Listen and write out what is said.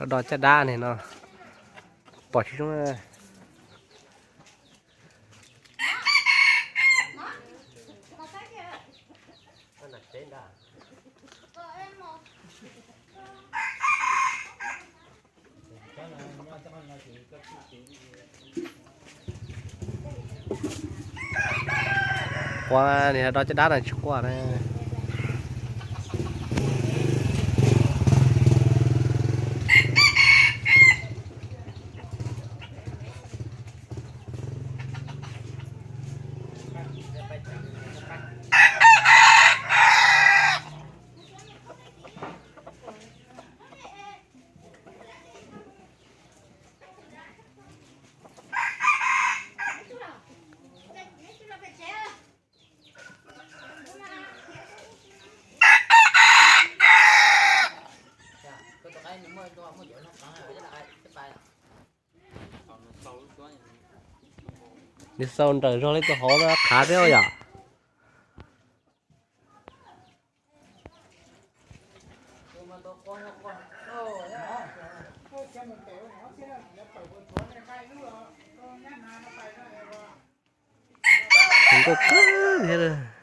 Do caj dab ne no pom tsis zoo. Qua niag do caj dab no tsis qua na. Nws xau nrawm zog li tus hauv no qhav thiab yom. Nkauj kawg thiab.